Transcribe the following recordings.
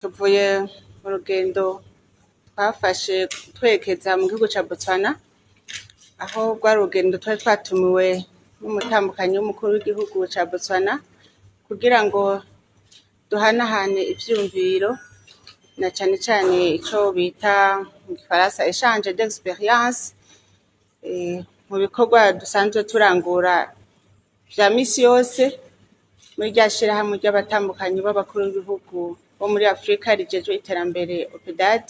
Tuvuye mu rugendo twafashe twerekeza mu gihugu ca Botswana, aho rwari urugendo twari twatumiwe n'umutambukanyi w'umukuru w'igihugu ca Botswana kugira ngo duhanahane ivyiyumviro, na cane cane ico bita mu gifaransa échange d'expérience, mu bikorwa dusanzwe turangura vya misi yose muri rya shirahamwe ry'abatambukanyi b'abakuru b'ibihugu bo muri Afrika rijejwe iterambere, OPDAT.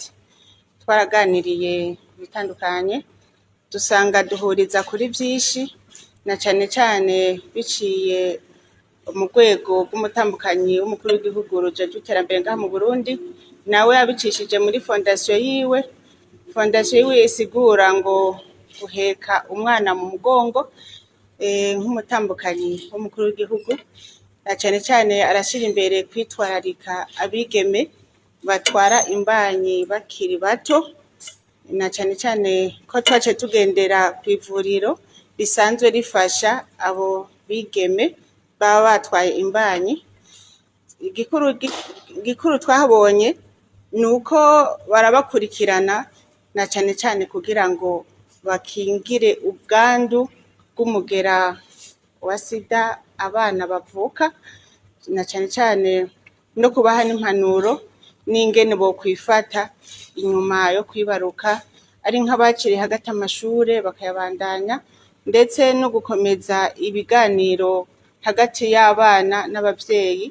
Twaraganiriye ibitandukanye, dusanga duhuriza kuri vyinshi, na cane cane biciye mu rwego rw'umutambukanyi w'umukuru w'igihugu rujejwe iterambere ngaha mu Burundi, nawe abicishije muri fondation yiwe. Fondation yiwe isigura ngo guheka umwana mu mugongo. Nk'umutambukanyi w'umukuru w'igihugu, na cane cane arashira imbere kwitwararika abigeme batwara imbanyi bakiri bato, na cane cane ko twaciye tugendera kw'ivuriro risanzwe rifasha abo bigeme baba batwaye imbanyi. Igikuru twahabonye nuko barabakurikirana, na cane cane kugira ngo bakingire ubwandu bw'umugera wa sida abana bavuka, na cane cane no kubaha n'impanuro n'ingene bokwifata inyuma yo kwibaruka, ari nk'abaciriye hagati amashure bakayabandanya, ndetse no gukomeza ibiganiro hagati y'abana n'abavyeyi,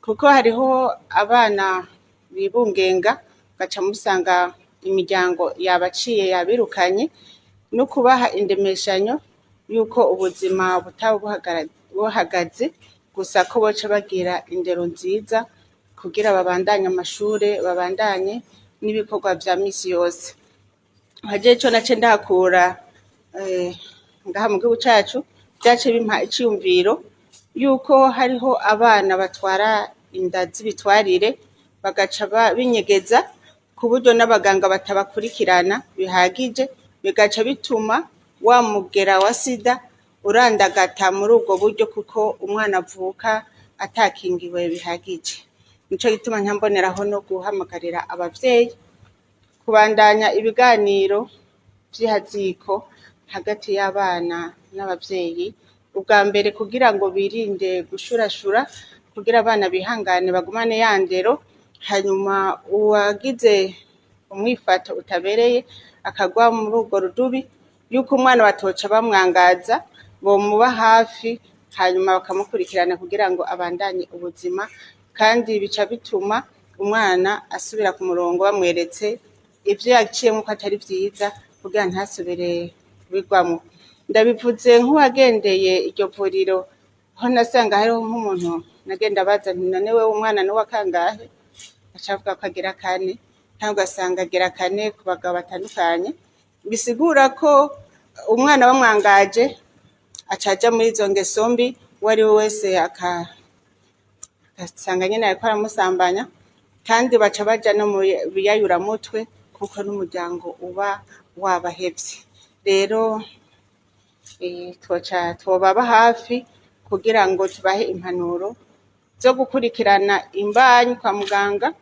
kuko hariho abana bibungenga ugaca musanga imiryango yabaciye yabirukanye, no kubaha indemeshanyo yuko ubuzima butaba buhagaze, gusa ko boca bagira indero nziza kugira babandanye amashure, babandanye n'ibikorwa vya misi yose. Nkajewe ico naciye ndahakura ngaha mu gihugu cacu, vyaciye bimpa iciyumviro yuko hariho abana batwara inda z'ibitwarire, bagaca binyegeza ku buryo n'abaganga batabakurikirana bihagije, bigaca bituma wa mugera wa sida urandagata muri ubwo buryo, kuko umwana avuka atakingiwe bihagije. Nico gituma nca mboneraho no guhamagarira abavyeyi kubandanya ibiganiro vy'ihaziko hagati y'abana n'abavyeyi, ubwa mbere kugira ngo birinde gushurashura, kugira abana bihangane bagumane ya ndero, hanyuma uwagize umwifato utabereye akagwa muri urwo rudubi, yuko umwana batoca bamwangaza, bomuba hafi, hanyuma bakamukurikirana kugira ngo abandanye ubuzima. Kandi bica bituma umwana asubira ku murongo, bamweretse ivyo yaciyemwo ko atari vyiza, kugira ntasubire kubigwamwo. Ndabivuze nk'uwagendeye iryo vuriro, aho nasanga hariho nk'umuntu nagenda baza nti: "None wewe umwana nuwa kangahe?" Aca avuga ko agira kane, kandi ugasanga agira kane ku bagabo batandukanye, bisigura ko umwana bamwangaje aca aja muri izo ngeso mbi, uwo ari we wese agasanga nyene ariko aramusambanya, kandi baca baja no mu biyayuramutwe, kuko n'umuryango uba wabahevye. Rero twoca twobaba hafi kugira ngo tubahe impanuro zo gukurikirana imbanyi kwa muganga,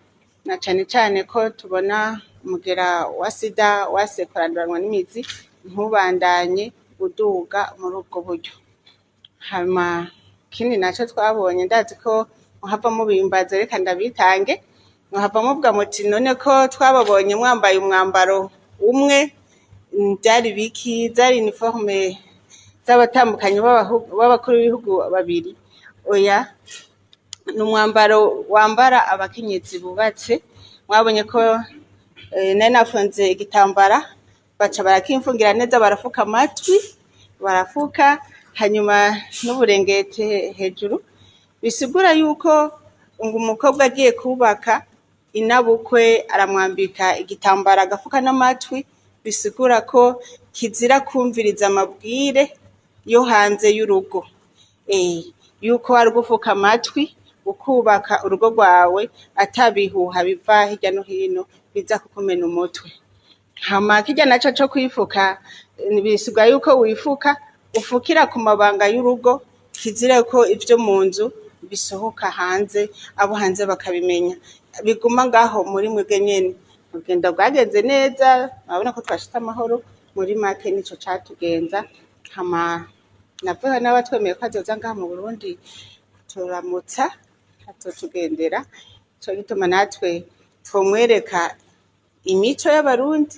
na cane cane ko tubona umugera wa sida wase kuranduranwa n'imizi, ntubandanye uduga muri ubwo buryo. Hama ikindi naco twabonye, ndazi ko muhava mubimbaza, reka ndabitange, muhava muvuga muti: "None ko twababonye mwambaye umwambaro umwe, vyari biki? Zari uniforme z'abatambukanyi b'abakuru b'ibihugu babiri?" Oya, ni umwambaro wambara abakenyezi bubatse. Mwabonye ko nari nafunze igitambara, baca barakimfungira neza, barafuka amatwi, barafuka hanyuma n'uburengete hejuru, bisigura yuko ngo umukobwa agiye kubaka, inabukwe aramwambika igitambara, agafuka n'amatwi, bisigura ko kizira kumviriza amabwire yo hanze y'urugo, yuko ari gufuka amatwi ukubaka urugo rwawe, atabihuha biva hirya no hino biza kukumena umutwe. Hama kirya naco co kwifuka, bisigura yuko wifuka, ufukira ku mabanga y'urugo, kizira ko ivyo mu nzu bisohoka hanze, abo hanze bakabimenya. biguma ngaho muri mwebwe nyene. Urugendo rwagenze neza, urabona ko twashitse amahoro. Muri make nico catugenza. Hama navuga n'abatwemeye ko azoza ngaha mu Burundi kuturamutsa, azotugendera. Nico gituma natwe twomwereka imico y'Abarundi.